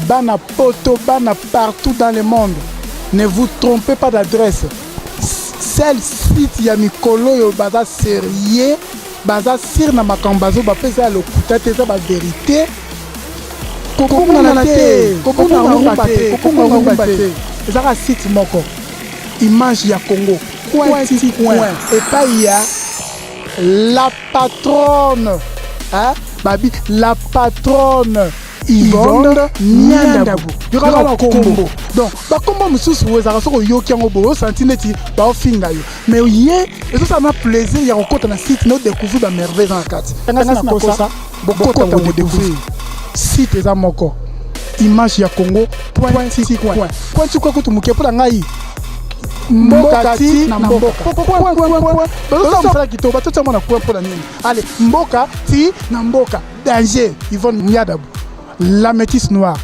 Bana poto, bana partout dans le monde, ne vous trompez pas d'adresse. Seul site ya mikolo oyo baza sérieux, baza sur na makambo bazo bapesa ya lokuta te, eza ba verite. Kobungana te, kobunga rumba te, kobunga rumba te. Ezaka site moko. Image ya Congo, coin ti coin, epai ya la patronne, hein? Babi la patronne Yvonne Niandabu. Yokaka bakombo. Donc bakombo mosusu oyo ezalaka soki oyoki yango boye osanti neti baofinga yo, mais ye ezosala na plaisir ya kokota na site na odécouvrir bamerveille eza na kati. Ngasi nakosa bokota bodécouvrir site eza moko image ya Congo point ti coin point ti coin kutu moke mpo na ngai mboka ti na mboka point point point bazosala mosala kitoko batotia mwana coin mpo na nini ale mboka ti na mboka danger. Yvonne Niadabu, la métisse noire.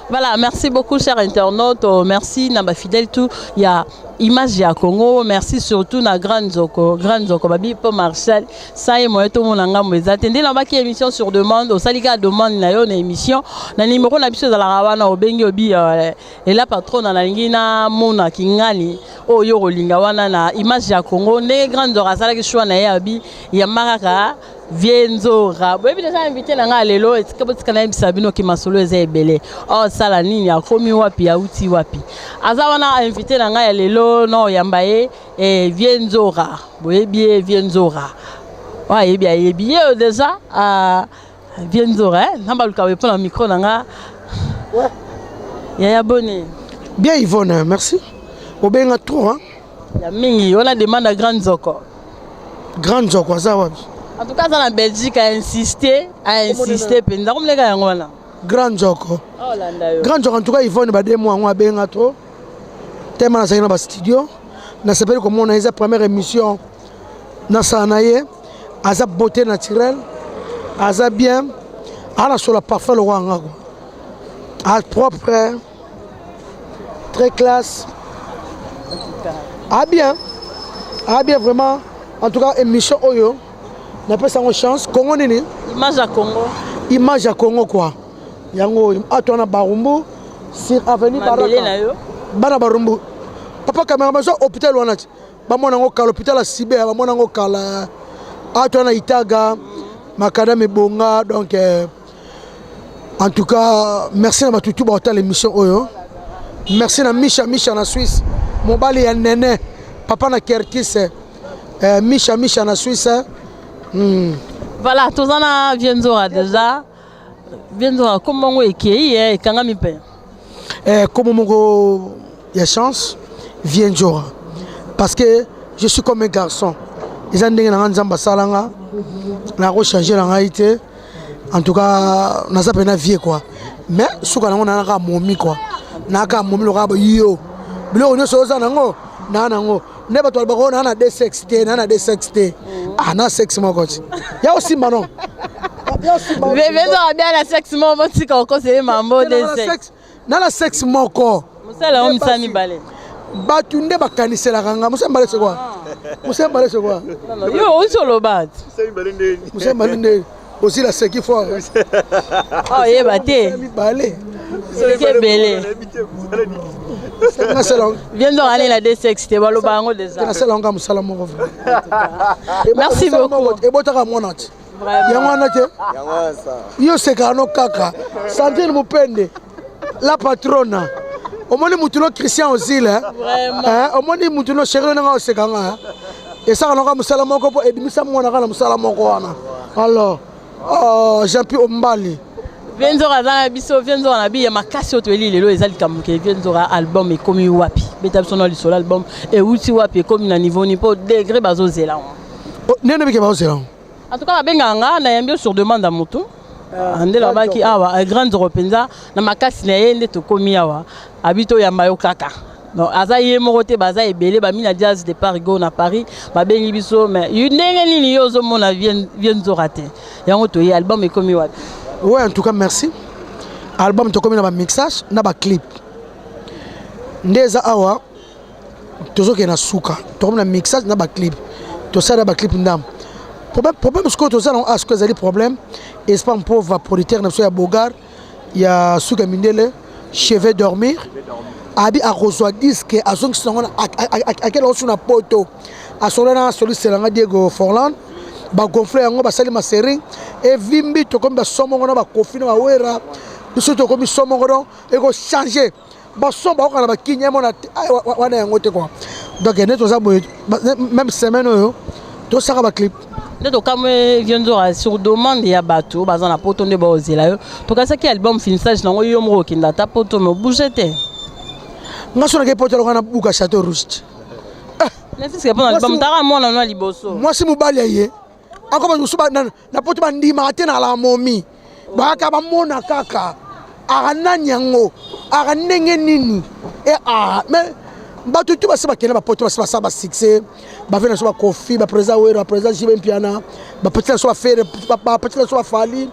Voilà, merci beaucoup chers internautes, merci na ba fidèle tout, il y a image ya Congo, merci surtout na Grand Nzoko, Grand Nzoko babi po Marshal, ça et moi tout mon ngambo eza te nde na baki émission sur demande, osali ka demande na yo na émission, na numéro na biso ezalaka wana obengi obi ela patron na nalingi na mona kingani oyo kolinga wana na image ya Congo ndenge Grand Nzoko asalaki choix na ye abi yamba kaka Vieux Nzora. Boyebi deja invité na nga lelo esika botika nayebisa bino ke masolo eza ebele. Osala nini, akomi wapi, auti wapi. Aza wana invité na nga ya lelo no yamba ye eh, Vieux Nzora. Boyebi ye Vieux Nzora. Oyo ayebi ayebi ye oyo deja ah, Vieux Nzora eh? Namba luka we mpona micro na nga. Yaya boni. Bien Yvonne, merci. Obenga trop hein. Ya mingi wana demande ya Grand Nzoko. Grand Nzoko aza wapi? En tout cas aza na Belgique, a insister, a insister mpenza komileka yango wana. Grand Nzoko. Olanda yo. Grand Nzoko en tout cas Yvonne ba mois yango abenga trop. Tellement nazalaki na ba studio. Nasepeli komona eza première émission nasala na ye. Aza beauté naturelle. Aza bien. Ana sola parfait lokola nga quoi. A propre. Très classe. Ah bien. Ah bien vraiment. En tout cas émission oyo napesa yango chance. Congo nini? Image ya Congo. Image ya Congo quoi. Yango oyo ato na Barumbu sur avenue Mabele na Baraka. yo. Bana Barumbu. Papa cameraman so hôpital wana ti. Bamona yango kala hôpital ya Sibert, bamona yango kala. Ato na Itaga, makadam ebonga donc en tout cas merci na batutu baotala l'émission oyo. Merci na Misha Misha na Suisse, mobali ya Nene, papa na Kerkis, Misha Misha na Suisse. Voilà, toza na Vieux Nzora déjà. Vieux Nzora kombo ngo ekei eh, ekangami mpe. Kombo moko ya chance Vieux Nzora parce que je suis comme un garçon. Eza ndenge na nga Nzambe asala nga, nako changer na ngai te. En tout cas naza pena vieux quoi. Mais suka nango naka momi quoi. Naka momi loka ba yo. Biloko nyonso oza nango na nango. Nde bato balobaka oyo na na deux sexe te, na na deux sexe te. Ah na sexe moko ti. Ya osimba non. Ya osimba. Vieux Nzora bien na sexe moko botika okosele mambo Na deux na sexe. sexe. Na na sexe moko. Mosala oyo misala mibale. Bato nde bakaniselaka nga. Mosala mibale c'est quoi? Mosala mibale c'est quoi? Non, non, yo osi oloba. Mosala mibale nde osila seki fort. Oh yeba te. Mibale. Eleki ebele. Nasala Vieux Nzora ali na deux sexe te baloba yango déjà. nasala yango mosala moko vraiment. Merci beaucoup. Ebotaka mwana ti. Vraiment. Yango wana te. Yo sekaka no kaka. Santine Mupende la patrona. Omoni mutu no Christian Ozile. Vraiment. Omoni mutu no chéri nanga oseka nga. Esaka nanga mosala moko po ebimisa mwana kaka na mosala moko wana. Alors, oh, Jean-Pierre Ombali. Vieux Nzora aza na biso, Vieux Nzora na biya makasi oyo toyeli lelo eza likambo ke Vieux Nzora album ekomi wapi? Beta biso na lisolo album euti wapi ekomi na niveau ni po degré bazozela yango. Oh, nene bike bazozela yango. En tout cas babengaka nga na yambi sur demande ya motu. Nde lobaki awa Grand Nzora mpenza na makasi na ye nde tokomi awa abi toyamba yo kaka. Donc aza ye moko te baza ebele ba mina jazz de Paris go na Paris babengi biso mais ndenge nini yo ozomona Vieux Nzora te yango toye album ekomi wapi? Ouais, en tout cas merci. Album tokomi na ba mixage na ba clip. Nde eza awa tozokende na suka tokomi na mixage na ba clip. Tosala ba clip ndambo. Problème, problème sikoyo toza nango ah, sikoyo ezali problème espa mpova producteur na biso ya bogar ya suka mindele cheveux dormir abi akozwa disque azongisi nango akela osu na poto asolo na soliste na nga Diego Forlan bagonfle yango basali masering evimbi tokomi basomongo na bakofi na bawera biso tokomi somongo donc ekochange bason baoka na bakinya emona wana yango te kua donc nde toza boye même semaine oyo tosaka baclip nde tokamwe vieux nzora sur demande ya bato baza na poto nde baozela yo. Tokasaki album finissage nango, yo moko okenda ata poto, mais obouge te. Nga so nakei poto, loka na buka Chateau Rouge. Nefiske mpona album taka mwana no ya liboso. Mwasi mobali ya ye akoma mosusu na poto bandimaka te na la momi bayaka bamona kaka aka nani yango aka ndenge nini e a mais bato tu basi bakende bapoto, basi basala basuccès, bave na biso bakofi, baprésident Wero, baprésident JB Mpiana, bapeti na biso bafere, bapeti na biso bafali,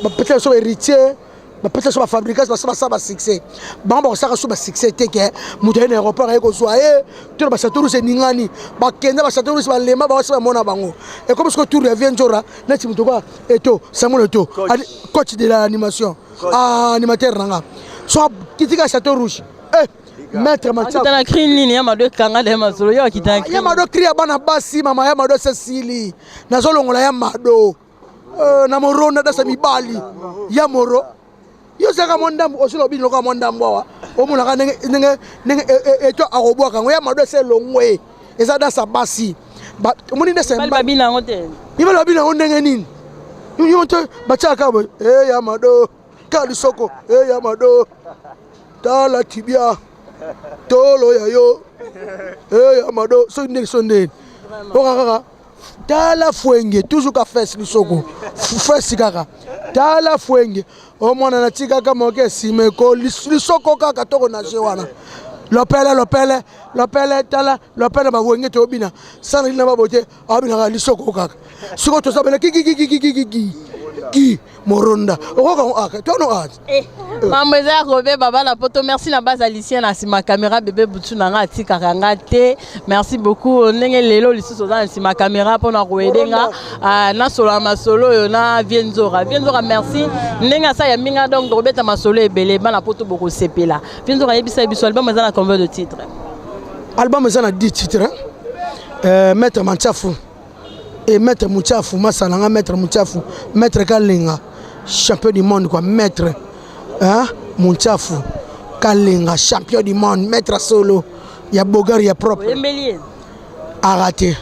bapeti na biso bahéritier, bapeti na biso bafabricage, basi basala basuccès. Bango bakosaka so basuccès te ke moto aye na aéroport aye kozwa ye to na bachateau rouge eningani. Bakenda bachateau rouge, balema bango, si bamona bango ekomi siko tour ya vieux Nzora neti moto kwa Eto Samuel Eto, coach de l'animation, animateur nanga so akitika Chateau Rouge, eh, maître. Akita na cri nini ya Mado ekanga de masolo yo akita na ya Mado, cri ya bana basi, mama ya Mado sesili nazolongola ya Mado. Na moronda dasa mibali ya moro yo ozalaka mwa ndambu osila obini lokola mwa ndambu awa omonaka ndenge ndenge ndenge eto akobwaka yango ya Mado ese elongwe eza dasa basi. Omoni dasa mibali babina yango te. Mibali babina yango ndenge nini? Yo te batiaka boye e ya Mado kaka lisoko e ya Mado tala tibia tolo ya yo e ya Mado soki ndenge so ndeni oka kaka tala fwenge toujours ka fese lisoko fesi kaka tala fwenge omwana natikaka moke nsima eko lisoko kaka toko nage wana lopele lopele lopele tala lopele bawenge toyobina sana lina babo te abinaka lisoko kaka sikoyo toza bele kikikikikikiki ki moronda okoka aka tono ati. Mambo eza ya kobeba bana poto. Merci na base alicien na nsima caméra, bebe butu na nga atikaka nga te. Merci beaucoup ndenge lelo lisusu oza na nsima caméra mpona koede nga nasolola masolo oyo na vieux Nzora. Vieux Nzora, merci ndenge asa yambi nga. Donc tokobeta masolo ebele, bana poto bokosepela. Vieux Nzora, ayebisa biso album eza na combien de titres? Album eza na 10 titres, maître Mantiafu et maître Mutiafu masala nga maître Mutiafu, maître Kalenga, champion du monde quoi, maître, hein, Mutiafu Kalenga, champion du monde, maître solo ya bogari ya propre. Oyembeli ye? Araté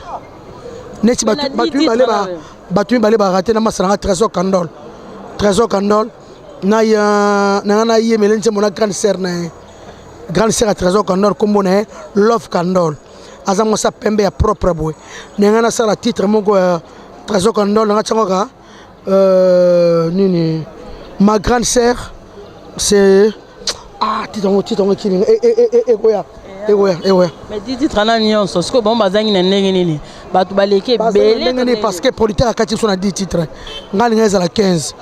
neti bato mibale, bato mibale baraté na masala nga Trésor Candol, Trésor Candol na nanga na yemele nzembo na grande sœur na ye, grande sœur ya Trésor Candol, nkombo na ye Love Candol, aza mwasi pembe ya propre boye. Ndenge nasala titre moko ya Trésor Candol nanga tiango kaka nini, ma grande sœur, c'est ah titre yango, titre yango ekili ekoya, ekoya, ekoya. Mais 10 titre na nyonso sikoyo bango bazangi na ndenge nini? Bato baleki ebele. Ndenge nini? Parce que producteur akati biso na 10 titre, ngai lingai ezala 15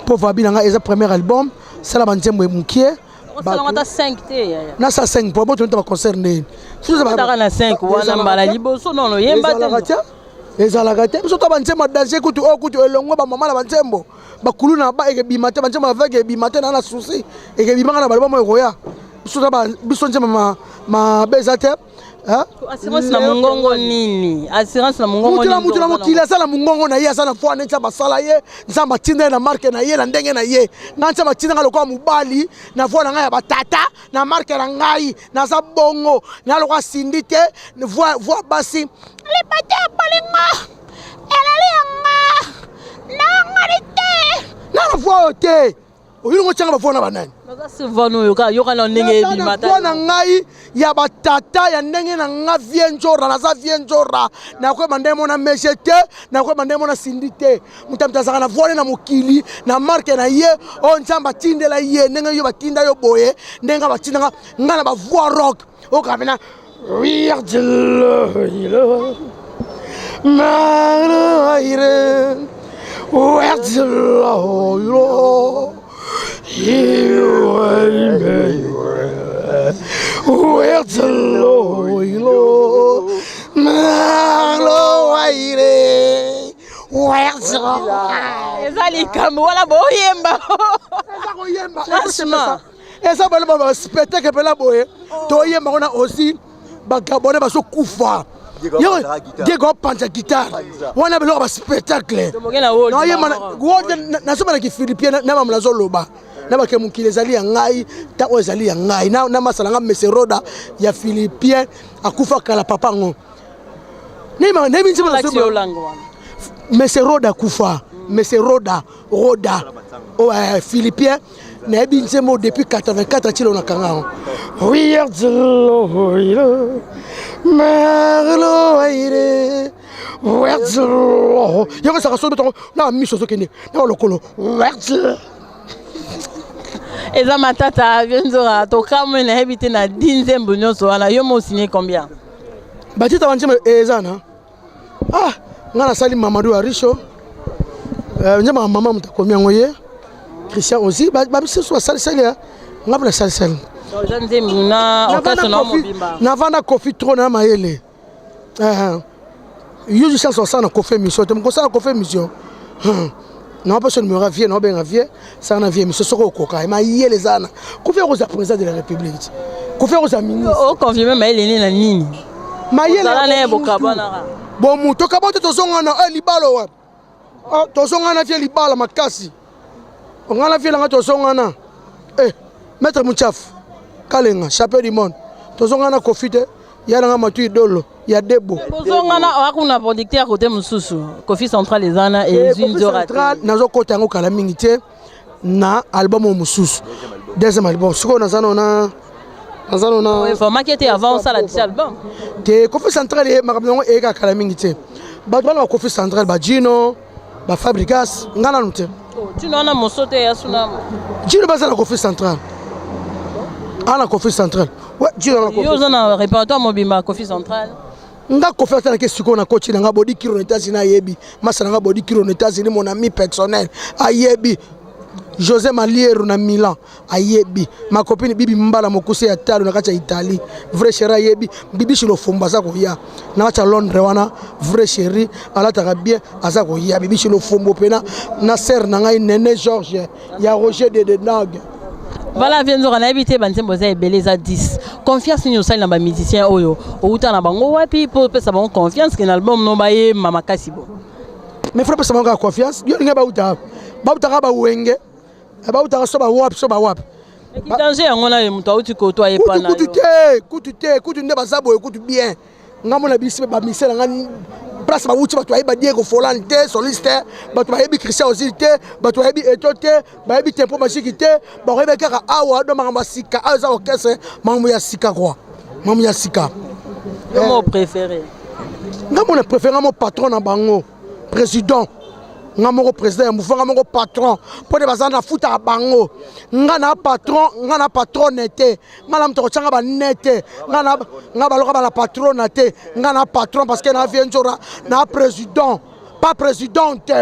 mpo vabi na ngai eza premier album, sala banzembo mokie. Osalanga ata 5 te yaya. Nasala 5 po boto nta baconcert ndeni? Otaka na 5 wana mbala liboso nono yemba te. Ezalaka te. Biso to banzembo ya danger kutu oyo kutu elongwe bamama na banzembo bakulu na ba ekebima te, banzembo avec ebima te na na souci ekebimaka na balobamo ekoya. Biso biso nzembo mabe eza te. Assurance na mongongo nini? Assurance na mongongo? Mutu na mutu na mokili aza na mongongo na ye, aza na foi nde Nzambe asala ye, Nzambe atinda ye na marque na ye na ndenge na ye. Ngai Nzambe atinda ngai lokola mobali na voix na ngai ya batata na marque na ngai naza bongo na lokola Sindi te, voix basi lipate ya bolingo elali yanga nangani te na na voix oyo te. Oyolingo otyanga bavoix na banani? Yoka na ndenge ebima. Voix na ngai ya batata ya ndenge na nga vieux Nzora, naza vieux Nzora, nakoyeba ndenge mona mege te, nakoyeba ndenge mona Sindi te. Moto moto azalaka na voix na mokili na marque na ye oyo Nzambe atindela ye ndenge yo batinda yo boye, ndenge batindanga ngai na bavoix rock oyo kaka pena rire de l'oeil Marire, where the Lord, where the Lord, Eza likambo wana boyemba. Eza koyemba. Franchement. Eza bana ba spectacle pela boye. Toyemba ngo na aussi ba Gabonais bazokufa. Diego apanza guitare wana biloko ba spectacle. Nazomona ki philippien na mamu nazoloba na bake mokili ezali ya ngai ntango oyo ezali ya ngai na masala nga meseroda ya philippien akufa kala papa ngo nayebi nzembo mese roda akufa mese roda roda oh, eh, philippien nayebi nzembo depuis 84 atilo na kanga yango yango esaka soki betango na miso ozokende na lokolo. Eza matata vieux Nzora, tokamwe nayebi te na di nzembo nyonso wana yo mo osigne combien? Batita banzembo eza na ah nga nasali Mamadou Aricho euh, nzembo ya mama moto akomi yango ye Christian aussi bamisusu basalisali ya nga mpe nasalisali eza nzembo na orchestre na mobimba. Navanda Kofi trop na mayele yo ju chance osala na Kofi émission te mokosala Kofi émission naopesa numéro ya vie, naobenga vie sala na vie émission soki okoka mayele eza na Kofi akozala président de la République, Kofi akozala ministre. Oconfirme mayele nini na nini? Mayele bomutu okaba te, tozongana libala wapi, tozongana vie libala makasi ongana vie nanga tozongana maître Muchafu Kalenga champion du monde, tozongana Kofi te ya nanga matu idolo ya debo. Bozongana akuna producteur côté mosusu Kofi Central eza na ezwi Nzora. Central nazokota yango kala mingi te na album oyo mosusu, deuxième album. Sikoyo naza nona naza nona informaki ete avant osala déjà album. Te, Kofi Central makambo yango eyeka kala mingi te. Bato bana bakofi Central, bajino bafabrigas, nga nanu te. Tino wana moso te ya suna. Jino baza na Kofi Central, ana Kofi Central. Yo oza na répertoire mobimba Kofi Central. Nga Kofi atalaki sikoyo na koti na nga Bodi Kiro na États-Unis, ayebi masa na nga Bodi Kiro na États-Unis, mon ami personnel ayebi, José Maliero na Milan ayebi, ma copine Bibi Mbala mokuse ya talo na kati ya Italie, vrai chéri ayebi, Bibi Shilofumba aza koya na kati ya Londres wana, vrai chéri alataka bien aza koya, Bibi Shilofumbo mpena na sere na ngai Nene George ya Roger de Denog. Voilà, vieux Nzora, nayebi te banzembo eza ebele, eza 10. Confiance nini osali na bamusicien oyo outa na bango wapi mpo opesa bango confiance ke na album no bayemba makasi bo? Mais faut pesa bango kaka confiance. Yo linga bauta bautaka bawenge, bautaka so bawapi so bawapi. Danger yango na ye moto auti koto ayepa na kutu yo. Te, kutu te, kutu nde baza boye kutu bien. Nga mona bisi bamise na nga place bawuti, bato bayeba Diego Folan te, soliste te, bato bayebi Christian Ozil te, bato bayebi Eto te, bayebi Tempo Magique te, bakoyebi kaka awa. Do makambo ya sika awa eza orchestre, makambo ya sika kua, makambo ya sika. Yo mo préféré? Nga mona préféré, nga mo patron na bango, président nga moko, président ya mouvement, nga moko patron mpo nde baza na futaka bango. Nga na patron, nga na patronne te, nga na moto akotianga bane te, nga baloka bala patrona te, nga na patron parce que na vieux Nzora na président, pas présidente.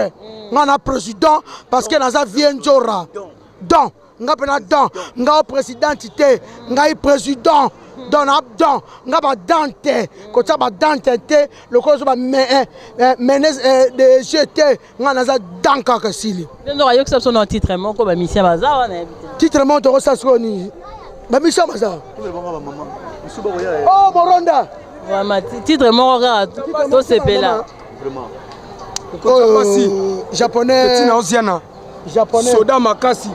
Nga na président parce que naza vieux Nzora, donc nga mpe na don nga o présidente te, ngai président don na don nga badante kotia badante te lokola ozo bamene de jeu te, nga naza dan kaka esili. Vieux Nzora, ayokisa biso na titre moko, bamusicien baza wana, yebi te. Titre moko tokosala sikoyo nini? Bamusicien baza oh moronda. Vraiment, titre moko kaka tosepela. Oyo japonais. Tina oziana. Japonais. Soda makasi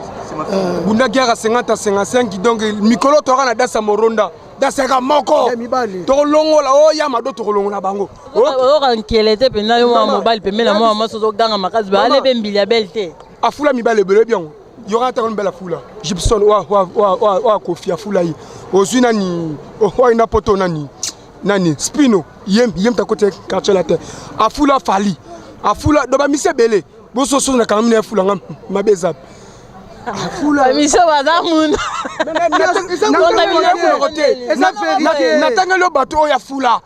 bunda guerre 50 55, donc mikolo toyaka na dasa moronda dasaka moko. Ya mibali. Tokolongola oyo ya mado, tokolongola bango. Oyoka nkele te mpenza yo mwa mobali pembeni na mwa mwasi ozoganga makasi baale mpe mbili ya bele te. Afula mibali ebele biango yoka ntango mibali afula Gibson oyo Kofi afula ye ozwi nani oyo na poto nani nani Spino ye ye mutu akoti quartier latin afula Fali afula do bamisi ebele bososo na kanga mine afula nga mabe eza. Bamisio baza muna. Natangeli yo bato oyo afula,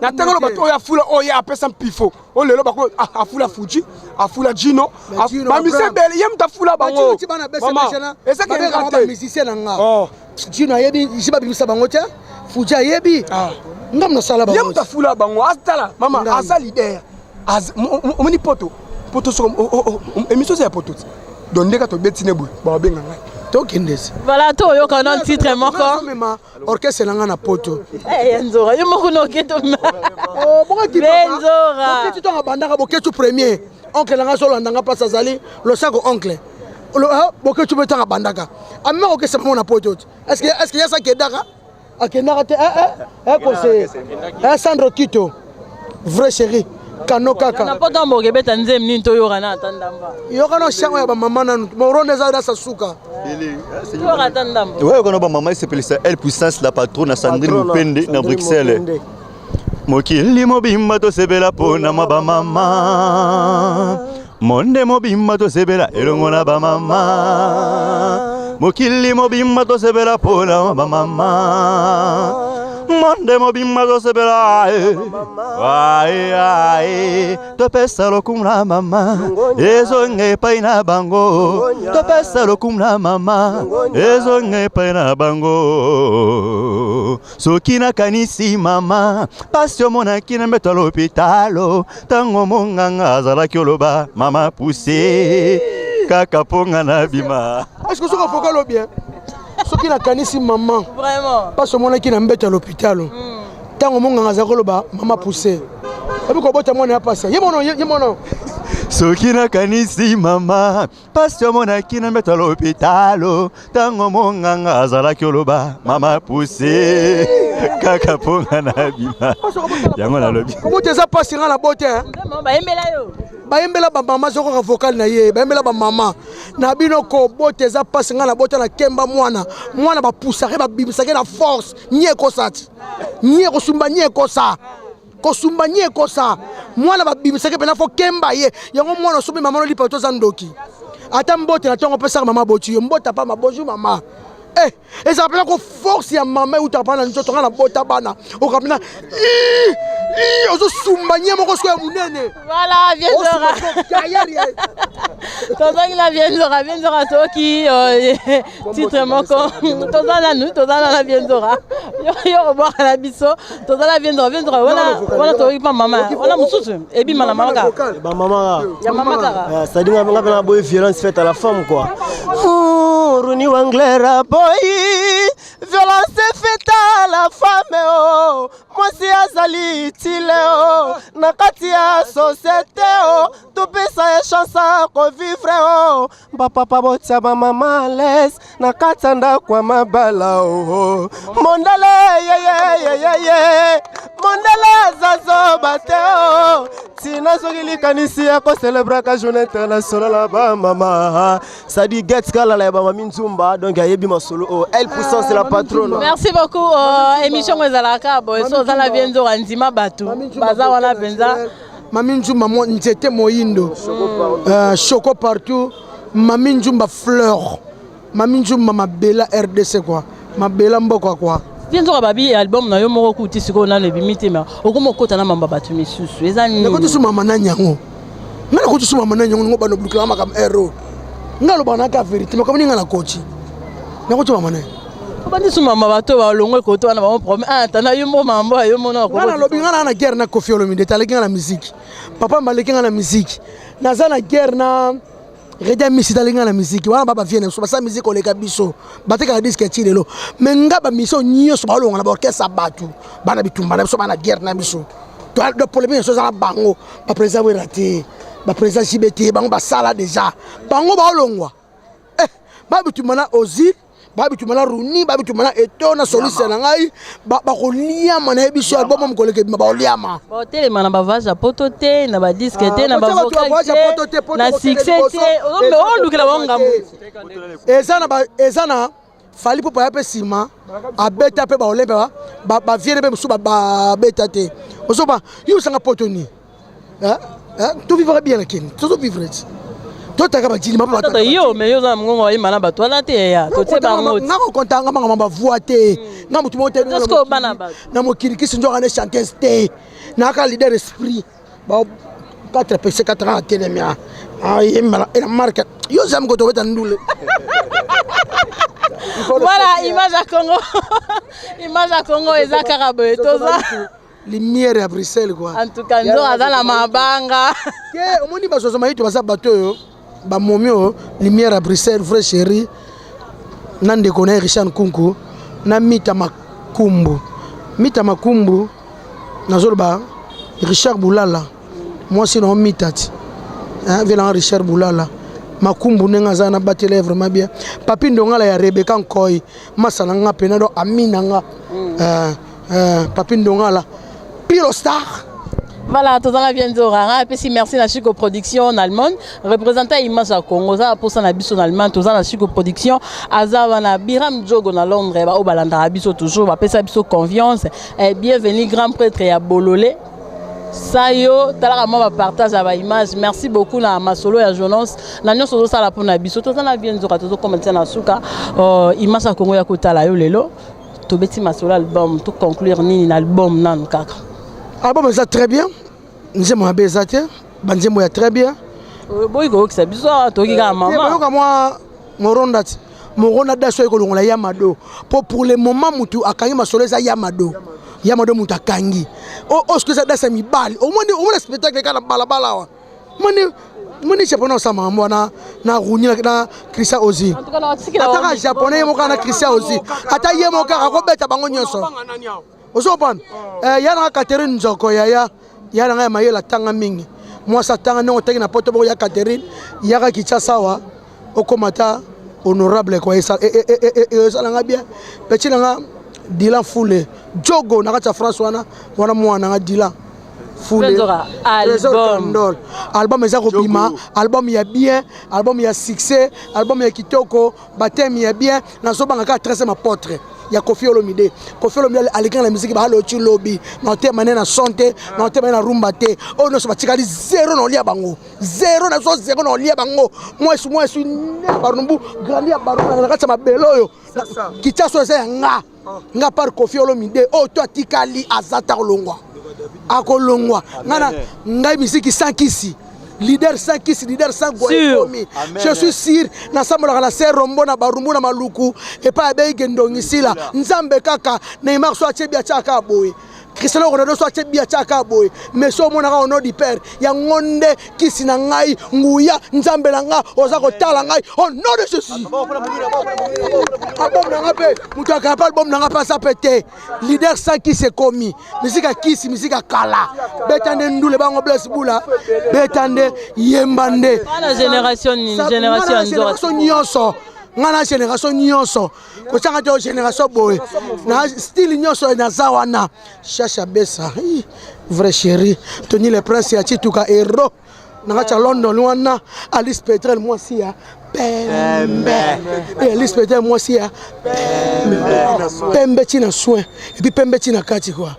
natangeli yo bato oyo afula, oyo apesa mpifo oyo lelo bako afula Fuji, afula Jino, bamisi ebele ye mutu afula bango. Bamusicien na nga Jino ayebi isi babimisa bango te, Fuji ayebi ngam nasala. Ye mutu afula bango. Atala mama aza leader, omoni poto. Poto soko émission eza ya poto ti. Donc ndeka tobeti ne boye babenga ngai. Tokende se. Voilà, toyoka no titre moko. Mema orchestre na ngai na poto. Eh, Nzora, yo moko no keto. Oh, bokati Nzora. Boketi tonga bandaka Boketshu premier. Oncle na ngai azolanda nga place azali losako oncle. Boketshu mpe tanga bandaka. Amema orchestre moko na poto. Est-ce que yasa kedaka? Akendaka te. Eh eh eh conseiller. Eh Sandro Kito. Vrai chéri. Kano kaka. Na poto mboke beta nzem nini toyoka na ata ndamba. Yoka no shango ya ba mama nanu. Moronde eza na sasuka. Toyoka ata ndamba. Ouais, on a ba mama esepelisa elle puissance la patronne Sandrine Mupende na Bruxelles. Mokili mobimba tosepela mpona mwa bamama, monde mobimba tosepela elongo na bamama, mokili mobimba tosepela mpona mwa bamama, monde mobimba tosepela ae ae, topesa lokumu na mama ezonga epai na bango, topesa lokumu na mama ezonga epai na bango. Soki nakanisi mama pasi omonaki na mbeto ya lopitalo, ntango monganga azalaki oloba mama pousse kaka mpo nga nabima. Est-ce que soki afoka lobi soki nakanisi mama vraiment pasi omonaki na mbeto ya lopitalo, ntango monganga azalaki koloba mama pousse, obi kobota mwana ya pasi ye mono ye mono. Soki nakanisi mama pasi omonaki na mbeto ya lopitalo, ntango monganga azalaki oloba mama pousse kaka mpo nga nabima, yango nalobi. Kobota eza pasi, nga na bote. Bayembela yo. Bayembela bamama, sokoka vocal na ye, bayembela bamama na bino. Kobota eza pasi, nga na bota na kemba mwana, mwana bapusake babimisake na force, nye ekosa ti nye kosumba, nye ekosa kosumba, nye ekosa mwana babimisaki mpena fo kemba ye yango. Mwana osombi mama nolipa to oza ndoki, ata mbote na ntongo opesaka mama boti yo mbote pama bonjour mama. Eh, ezala mpena ko force ya mama eutaka mpana na nzoto. Nga na bota bana oka mpena ozosumba nye moko sikoyo ya monene. Voilà, vieux Nzora. Tozangi na vieux Nzora, vieux Nzora soki titre moko. Toza nanu, toza na vieux Nzora. Yo obwaka na biso, toza na vieux Nzora, vieux Nzora wana wana toyoki pa mama. Wana mosusu ebima na mama kaka. Ba mama. Ya mama kaka. C'est-à-dire nga nga boy violence faite à la femme quoi. Runi Wanglera boy violence faite à la femme oh. Mwasi azali tile o na kati ya société o, topesa ye chance ya kovivre o. Bapapa botia bamama à l'aise na kati ya ndako ya mabala o. Mondele yeyeyeyeye, mondele aza zoba te o. Ntina soki likanisi ya kocelebraka journée internationale ya bamama, sadi get kalala ya bamami nzumba, donc ayebi masolo oyo. Elle puissance la patronne. Merci beaucoup. Émission ngo ezalaka boye, so oza na vieux Nzora, ndima bato baza wana mpenza. Mami Nzumba nzete moyindo, choco partout. Mami Nzumba fleur, Mami Nzumba mabela RDC quoi, mabela mboka quoi. Vieux Nzora, babi album na yo moko kuti sikoyo nano ebimi te, ma okoma okota na mamba bato misusu, eza nini? Nakoti so mama nani yango, nga nakoti so mama nani yango ngo bano bulukela makambo ero. Nga alobaka naka vérité, makambo nini nga nakoti, nakoti mama nani. Obandi so mama bato balongo ekoto wana bango problème. Ah, tana yo mo mambo yo mona. Nga nalobi nga naa na guerre na Koffi Olomide, taleki nga na musique, papa maleki nga na musique. Naza na guerre na Reda Misi, taleki nga na musique. Wana ba bavieux na biso basala musique koleka biso, batekaka disque ti lelo. Mais nga bamission nyonso baolonga na baorchestre ya bato bana bitumba na biso, bana guerre na biso, do polémique nyonso eza na bango. Baprésident Wera te, baprésident JB te, bango basala déjà, bango baolongwa. Eh, babitumba na Ozil, babitumba na Runi, babitumba na Eto na soliste na ngai, bakoliama. Na ye biso album mokolo ekebima, baoliama. Baotelema na bavoyage ya poto te, na badisque te, na bavocal te, na succès te, olukela bango ngambo. Eza na eza na Fally mpo paya mpe nsima abeta mpe baolempe bavieux mpe mosusu babeta te. Ozoba yo osanga poto ni tovivre bien na keni, tozovivre ti totaka badilima. Yo me yo oza na mongongo, bayemba na bato wana te ya totie bango. Nga kokontanga manga bavoi te, nga motu moko te na mokili kisi nzoka ne chanteuse te, naka leader esprit ba 4 pc 4 ans atelemi ayembala ena marke yo zami koto obeta ndule. Voilà, image ya Congo, image ya Congo eza kaka boye, toza. Lumière ya Bruxelles quoi. En tout cas, Nzora aza na mabanga. Ke omoni bazozo mayito baza bato oyo bamomi oyo lumière ya Bruxelles vrai chéri na ndeko na ye Richard Nkunku na Mita Makumbu. Mita Makumbu nazoloba Richard Bulala mwasi na Mita ti. Hein, vela Richard Bulala. Makumbu ndenge aza na batela vraiment bien. Papi Ndongala ya Rebecca Nkoy masala nga pena do amina nga. Papi Ndongala Piro Star. Voilà, tozala bien Nzora. Nga apesi merci na Chico Production en Allemagne, représentant image ya Congo, za posa na biso en Allemagne, tozala na Chico Production, aza wana Biram Djogo na Londres, ba obalanda biso toujours, ba pesa biso confiance. Eh, bienvenue grand prêtre ya Bololé. Sayo, talaka mwa ba partage ya ba image. Merci beaucoup na masolo ya Jonas. Na nyonso tozosala mpona biso. Tozala bien Nzora, tozokomantisa na suka. Image ya Congo ya kotala yo lelo. Tobeti masolo album, to conclure nini na album nanu kaka. Album eza très bien. Nzembo mabe eza te. Ba nzembo ya très bien. Boyi koyokisa biso awa, toyoki kaka mama. Boyoka mwa moronda ti. Moronda daso ekolongola ya mado. Po pour le moment mutu akangi masolo eza ya mado. Ya mado mutu akangi. O o soki eza dasa mibali. Omoni omoni spectacle kaka na balabala awa. Moni moni japonais osama mambo na na Rooney na Christian Ozil. Ataka japonais ye moko na Christian Ozil. Ata ye moko akobeta bango nyonso. Ozo comprendre? Ya na Catherine Nzoko yaya ya na ngai mayela tanga mingi. Mwasi atanga ndenge otaki na poto boko ya Catherine yaka Kinshasa awa okomata honorable quoi esalanga bien. Petit na nga Dylan Foule Djogo na kati ya France wana wana mwana nga Dylan Foule album album eza kobima, album ya bien, album ya succès, album ya kitoko, baptême ya bien. Nazobanga kaka 13e apôtre ya Koffi Olomide. Koffi Olomide alekanga na musique ba loti lobi na otema ne na son te, na otema na rumba te. Oyo nyonso batikali zéro na olia bango, zéro na so zéro na olia bango. Moi je suis né Barumbu, grandi ya Barumbu na kati ya mabele oyo. Kinshasa eza ya nga. Nga par Koffi Olomide oyo to atikali azata kolongwa. Akolongwa. Nga na ngai musique sans kisi. Leader sans kisi, leader sans goyekomi. Je suis sûr, nasambolaka na ser rombo na Barumbu na Maluku epai abeyi gendongi sila. Nzambe kaka Neymar so atie bia tiaka boye. Cristiano Ronaldo so atie bia tiaka boye. Mais so omonaka au nom du Père, ya ngonde kisi na ngai nguya Nzambe na nga oza kotala ngai au nom de Jésus. Album na nga pe mutu akapa album na nga pa sa pe te. Leader sans kisi ekomi. Musique ya kisi, musique ya kala. Beta nde ndule bango bless bula. Beta nde yemba nde. Nga na génération nini? Génération ya Nzora. Génération nyonso. Nga na génération nyonso. Kotianga te génération boye. Na style nyonso naza wana. Chacha Bessa, vrai chéri. Tony le Prince ya Chituka héros. Na kati ya London wana Alice Petrel mwasi ya pembe. Et Alice Petrel mwasi ya pembe. Pembe ti na soin et puis pembe ti na kati quoi.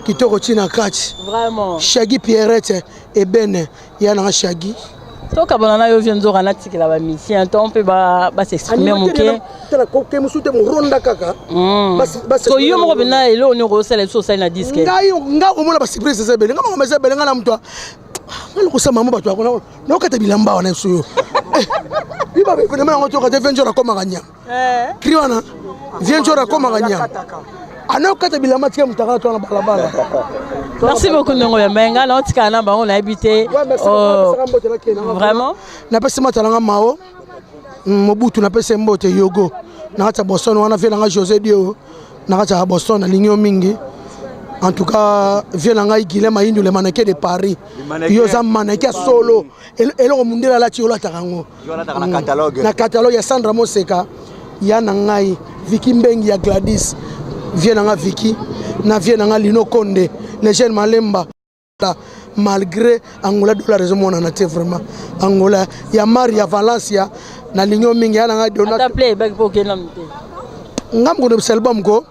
Kitoko ti na kati. Vraiment. Shaggy Pierrette Ebene ya na Shaggy. Toka bona na yo vieux Nzora na tikela ba musicien to mpe ba ba s'exprimer moke. Tala ko ke musu te moronda kaka. Bas so yo moko bena elo ni ko sala so sala na disque. Ngai nga ko mona ba surprise eza ebele. Nga mama eza ebele nga na mutu. Nga lokosa mama bato yako na okata bilamba wana so yo. Biba be vraiment ngo toka te vieux Nzora komaka nyama. Kri wana vieux Nzora komaka nyama. Ana okata bilamba tika mutaka to na balabala. Merci beaucoup Ndongo ya Menga na otika na bango na habité. Vraiment. Na pesi matala nga mao. Mobutu na pesi mbote yogo. Na kati ya Boston wana vie nanga José Dio. Na kati ya Boston na lingi mingi. En tout cas, vie nanga Guilhem Mayindu le mannequin de Paris. Yo za mannequin solo. Eloko mundela lati yo lataka ngo. Na catalogue. Na catalogue ya Sandra Moseka. Ya na ngai Vicky Mbengi ya Gladys. Vie nanga Vicky na vie nanga Lino Konde, les jeunes Malemba. Malgré Angola dollar ezo mona na te vraiment. Angola ya Maria Valencia na linyo mingi ya nanga Donat. Ata play back po kena mte. Ngam ko no album ko.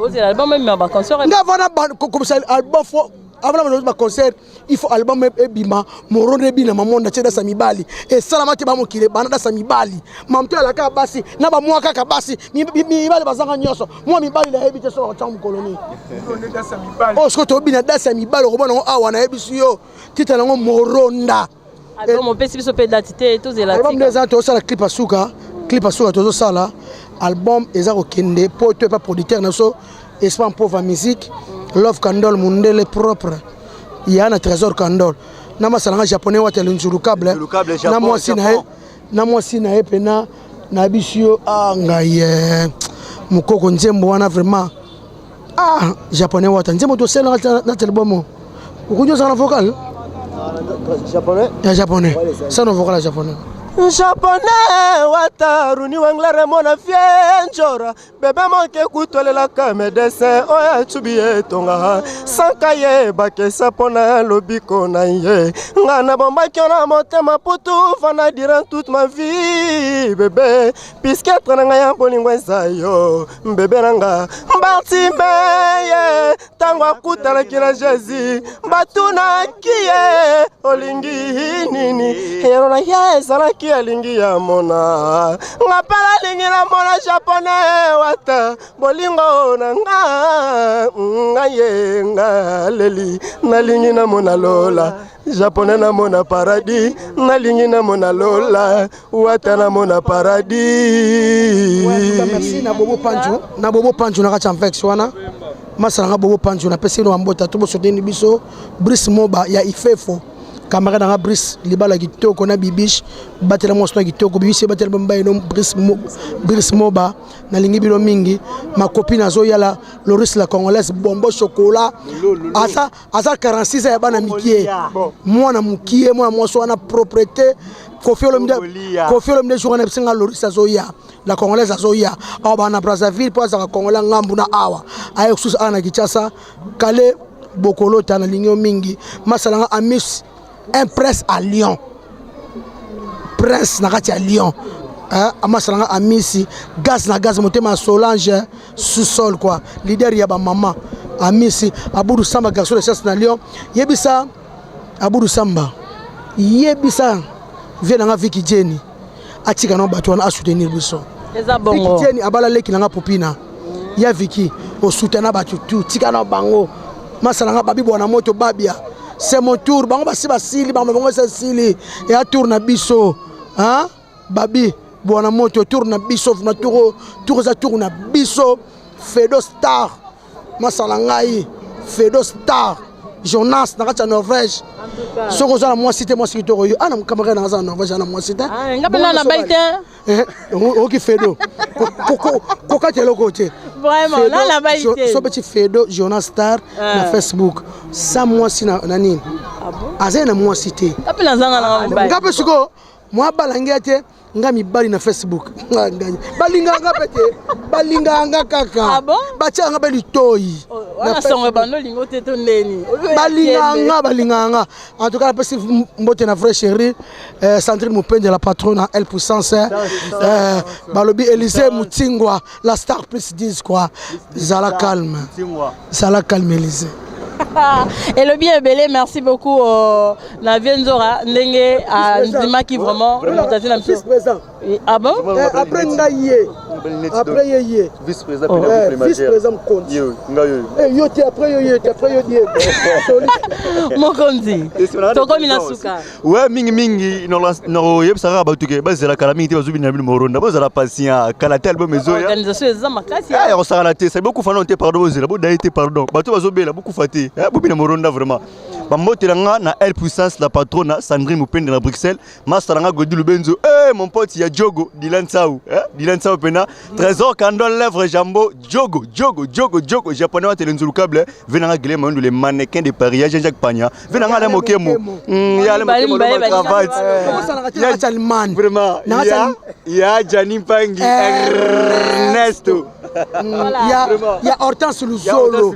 Ozela album même ba concert. Nga vana ba ko ko album fo avant na ba concert il faut album ebima moronde ebina mamonda tse dasa mibali et salama te ba mokile bana dasa mibali mamto alaka basi na ba mwa kaka basi mibali bazanga nyonso mwa mibali na yebi te so ba tsango koloni oh siko to bina dasa mibali ko bona awa na yebi yo tita nango moronda album opesi biso pe date te tozela album eza to sala clip asuka clip asuka tozo sala album eza kokende po to pa producteur na so espoir pauvre musique. Love Kandol mundele propre ya na Trésor Kandol na masala nga japonais watele nzulu câble na mwasi na ye na mwasi na ye pena na bisi yo ah ngai eh, mokoko nzembo wana vraiment ah japonais wata nzembo toselaka na telebomo okoki ozala na vocal japonais ya japonais sano vocal ya japonais japonais wata runi wanglare mona fienjora Bebe moke kutu alelaka medecin oyo acubi ye etonga sanka ye bakesa mpo na lobiko na ye nga nabombaki yo na motema putu fana durant toute ma vie bebe puisque etre na ngai ya bolingo eza yo bebe na nga Bartime ye ntango akutanaki na jesus batunaki ye olingi nini eyano na ye ezalaki alingi ya mona nga mpe nalingi namona japonais wata bolingo na nga nga ye nga leli nalingi namona lola japonais namona paradis nalingi namona lola wata namona paradis merci na bobo panju na bobo panju na kati ya mvex wana masala nga bobo panju napesi bino bambota to bosoteni biso brice moba ya ifefo camarade nanga brice libala kitoko na bibiche batela mwasi na kitoko bibiche batela mobali no brice, Mo, brice moba nalingi bino mingi ma copine azoyala loris la congolaise bombo chocolat aza aza 46 ans ya bana mikie mwana mokie mwana mwasi wana propreté kofi olomide kofi olomide jour wana bisinga loris azoya la congolaise azoya awa bana brazzaville mpo azalaka congolais ngambu na awa aye kususu awa na kinshasa kale bokolota nalingi yo mingi masala nga amis un prince à lyon prince na kati ya lyon amasala nga amisi gaz na gaz motema ya solange sous-sol quoi leader ya bamama amisi abudu samba garçon de chasse na lyon yebisa abudu samba yebisa vie na nga viki jeni atika na bato wana asoutenir biso eza bongo viki jeni abala leki na nga popina ya viki osutena bato tu tika na bango masala nga babi bwana moto babia c'est mon tour bango basi basili bango bango esi esili eya tour na biso hein? babi bwana moto tour na biso vraimen tour tour eza tour na biso fedo star masala ngai fedo star jonas na kati ya norvège soki oza na mwasi te mwasi kitoko yo ana camarade nanga aza na norvège ana mwasi te ah, nga mpe na nabali te eh, oyoki fedo kokati eloko te sobeti fedo jonas star na ah. facebook sa mwasi na nini ah azali na mwasi te nga mpe sikoyo mwa balangi ya te nga mibali na facebook balingaka nga mpe te balingaka nga kaka ah batiaka nga mpe litoi oh, balingaka nga balingaka nga en tout cas napesi mbote na vrai chéri euh, sandrine mopende la patronne na el puissance euh, balobi élysée mutingwa la star plus 10 quoi zala calme zala calme élysée elobi ebele merci beaucoup euh, na vie nzora ndenge andimaki vraiment invitation na biso ah bon eh, après ngai ye après ye ye vice président oh. eh, vice président mokonzi eh, yo te après yo ye te après yo diego mokonzi tokomi na suka Ouais, mingi mingi nakoyebisa kaka bato ke bazela kala mingi te bazobina bino moronda bozala patient kala te album ezoya organisation eza makasi ya kosakana te sai bokufa nano te pardon bozela bodaye te pardon bato bazobela bokufa te bobina moronda vraiment bambotela nga na el puissance la patrona sandrine mopende na bruxelles masta na nga godi lubenzo eh, mon pote ya jogo dilan tsau eh, dilan tsau pena trésor kandol lèvre jambo jogo jogo jogo jogo japonais watele nzulu câble ve na nga guilhem mayondo le mannequin de paris ya jean jacques pagna ve na nga ale mokemo mm, ya ale mokemo na cravate ya Allemagne vraiment ya ya Gianni Mpangi Ernesto ya ya Hortense Luzolo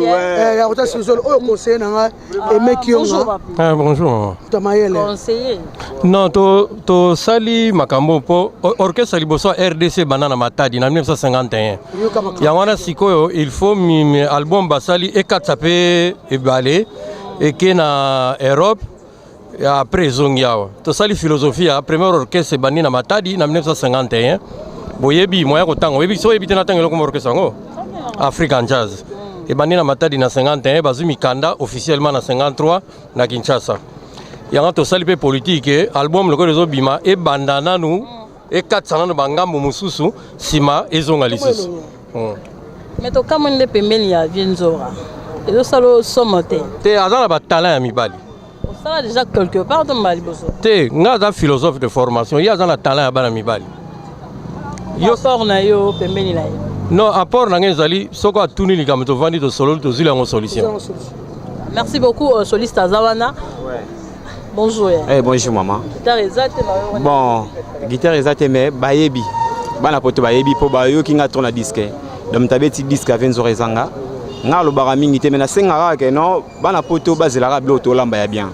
ya eh, Hortense Luzolo oyo conseiller na nga Aimé Kionga. Ah, bonjour. Tamayele. Conseiller. Non, to to sali makambo po orchestre liboso ya RDC banda na Matadi na 1951. Yango wana sikoyo il faut mi, album basali ekatisa pe ebale eke na Europe après ezongi awa. Tosali philosophie ya première orchestre ebandi na Matadi na 1951. Boyebi moya kotanga, oyebi so oyebi te natanga eloko mo orchestre yango. African Jazz. Ebandi na Matadi na 51, bazwi mikanda officiellement na 53 na Kinshasa. Yango tosali mpe politike, album lokola ezobima ebanda nanu ekatisa nanu bangambo mosusu nsima ezonga lisusu. Mais tokamwi nde pembeni ya Vieux Nzora. Ezosala somo te. Te, aza na batalent ya mibali. Osala déjà quelque part to mbala liboso? Te, nga aza philosophe de formation, ye aza na talent ya bana mibali. Yo apport na yo pembeni na ye? Non, apport na ngai ezali soki atuni likambo, tovandi, tosololi, tozwili yango solution. Merci beaucoup, soliste aza wana. Bonjour. Eh, bonjour maman. Guitare eza te? Bon, guitare eza te, mais bayebi. Bana poto bayebi po bayoki nga tour na disque. Donc tabeti disque ave nzora ezanga. Nga alobaka mingi te, mais nasengaka ke non, bana poto bazelaka biloko tolamba ya bien.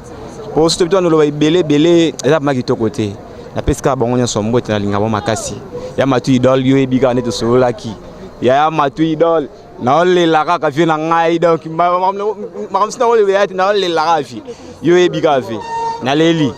Po soki to oloba ebele ebele eza ma kitoko te. Napesi kaka bango nyonso mbote, nalinga bango makasi. Ya Matu Idole, yo yebi kaka nde tosololaki. Ya Matu Idole, naolela kaka vie na ngai, donc makambo mosusu naolela ya te, naolela kaka vie, yo oyebi kaka vie naleli.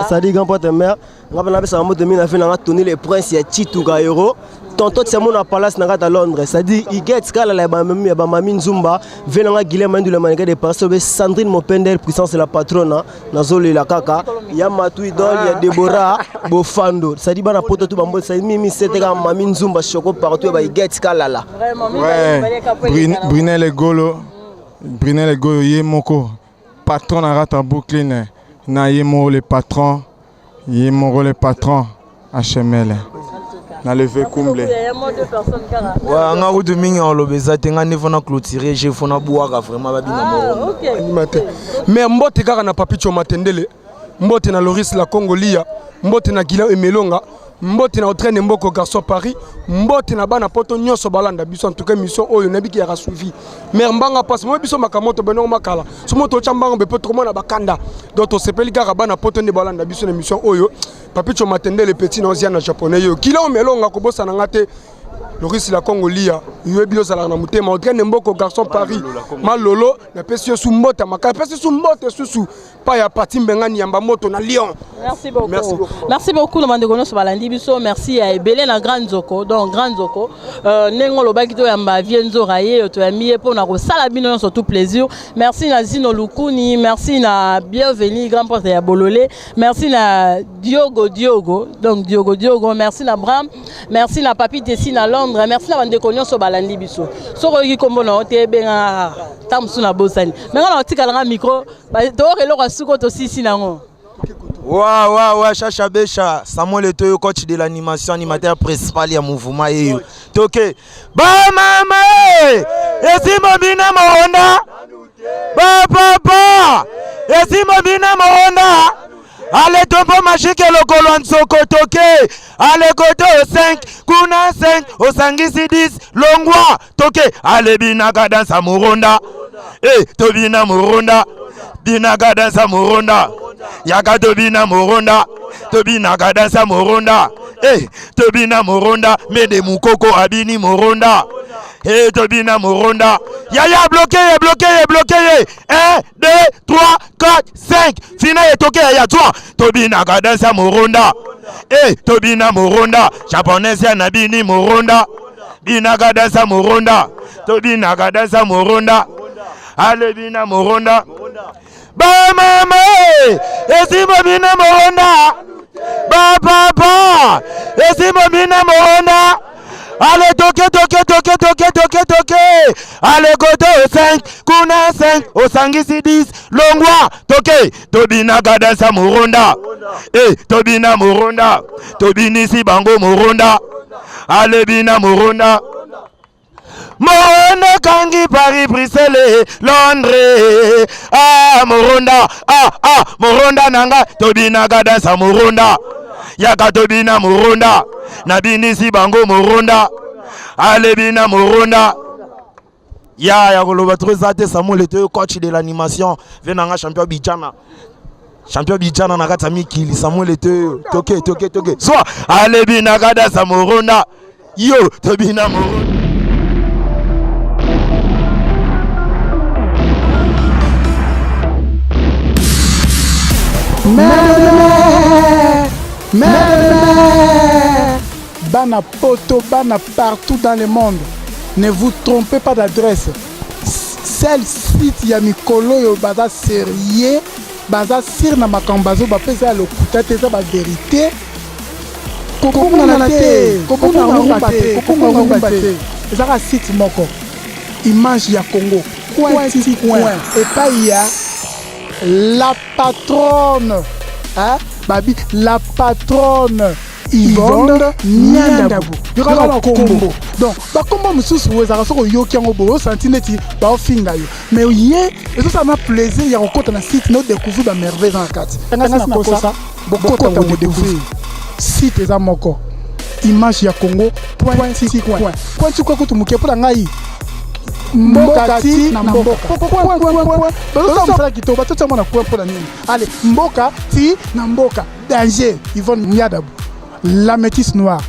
Sadi grand pote mère, nga mpe napesaka moto mingi na vie na nga, Tony le Prince ya Chituka Euro, tonton Tiamo na palace na kati ya Londres, c'est-à-dire Iget Kalala ya bamami, ya bamami Nzumba, vie na nga Guilhem Mandula Manika de Paris, obe Sandrine Mopender puissance la patronne, nazolela kaka ya Matu Idole ya Deborah Bofando, c'est-à-dire bana poto tu bambo, c'est mimi sete kaka mami Nzumba Choco partout ya ba Iget Kalala. Ouais, Brunel Egolo, Brunel Egolo ye moko patron na rata Brooklyn, na ye moko le patron, ye moko le patron HML na leve kumble. Ouais, nga kutu mingi oloba eza te, nga nde fona clôturer, je fona bwaka vraiment babina moko. Animateur mais mbote kaka na Papicho Matendele, mbote na Loris la Congolia, mbote na Guilain Emelonga, mbote na Otraine Mboko garçon Paris, mbote na bana poto nyonso balanda biso. En tout cas mission oyo nayebiki yaka suivi mare mbanga mpasi moye biso makambo to benongo makala so moto otya mbango mpe tokomona bakanda, donc tosepeli kaka bana poto nde balanda biso na émission oyo. Papicho Matendele, petit na ozia na japonais, yo Kila Omelonga, kobosana nga te, Loris la Congo lia, yoyebi ozalaka na motema. Otraine Mboko garçon Paris, Malolo, napesi yo su mbote makala, napesi su mbote susu pa ya Pati Mbengani yamba moto na Lyon. Merci beaucoup. Merci beaucoup. Merci beaucoup na bandeko nyonso balandi biso. Merci ya ebele na Grand Nzoko. Donc Grand Nzoko, ndenge olobaki toyamba vie Nzora ye, toyambi ye mpona kosala bino nyonso tout plaisir. Merci na Zino Lukuni, merci na Bienvenue Grand Porte ya Bololé, merci na Diogo Diogo, donc Diogo Diogo, merci na Bram, merci na Papi Tessi na Londres, merci na bandeko nyonso balandi biso. Soki oyoki kombo na yo te, ebengaka ntango mosusu na bosani. Me nga na otikalanga micro, toyoka eloko ya suki oyo tosisi nango. Wa wa wa, Chacha Besha, Samuel Etoyo, coach de l'animation, animateur principal ya mouvement yeyo. Toke. Ba mama eh! Esimba bina moronda. Ba papa! Esimba bina moronda. Ale tompo magique lokolo nzoko toke. Ale koto 5 kuna 5 osangisi 10 longwa toke. Ale binaka dansa moronda. Eh tobina moronda. Binaka dansa moronda. Yaka tobina moronda. Tobinaka dansa moronda. Eh tobina moronda. Mede mukoko abini moronda. Eh tobina moronda. Yaya bloqué ye, bloqué ye, bloqué ye. 1 2 3 4 5 fina ye toke yaya 3 tobinaka dansa moronda. Eh tobina moronda. Japonaise ya nabini moronda. Binaka dansa moronda. Tobinaka dansa moronda. Ale bina moronda. Ba mama esimba bina moronda. Ba papa esimba bina moronda. Ale toke toke toke toke toke toke. Ale koto 5 kuna 5 osangisi 10 longwa toke tobinaka dansa moronda. Eh tobina moronda. Tobinisi bango moronda. Ale bina moronda. Moronda kangi Paris, Bruxelles, Londres. Ah moronda, ah ah moronda nanga tobinaka dansa moronda. Yaka tobina moronda. Nabinisi bango moronda. Ale bina moronda. Ya ya koloba trop eza te, Samuel Etoyo, coach de l'animation, ve nanga champion Bijana. Champion Bijana na kati ya mikili, Samuel Etoyo. Toke toke toke. Soit ale binaka dansa moronda. Yo tobina moronda. Mère, bana poto, bana partout dans le monde, ne vous trompez pas d'adresse. Seul site ya mikolo oyo baza sérieux, baza sire na makambo bazo bapesa ya lokuta te, eza bavérité. Kobungana te, kobunga ngumba te, kobunga ngumba te, ezaka site moko. Image ya Congo coin ti coin epai ya la patronne, hein? Babi la patronne Yvonne Niandabu, yokaka bakombo. Donc bakombo mosusu oyo ezalaka soki oyoki yango boye osanti neti baofinga yo, mais ye ezosala na plaisir ya kokota na site na odécouvrir bamerveille eza na kati. Ngasi nakosa bokota bodécouvrir site eza moko, Image ya Congo point ti coin, point ti coin. Kutu moke mpo na ngai, mboka ti na mboka, point point point. Bazosala mosala kitoko, batotia mwana point mpo na nini? Ale mboka ti na mboka, danger. Yvonne Niadabu, la métisse noire.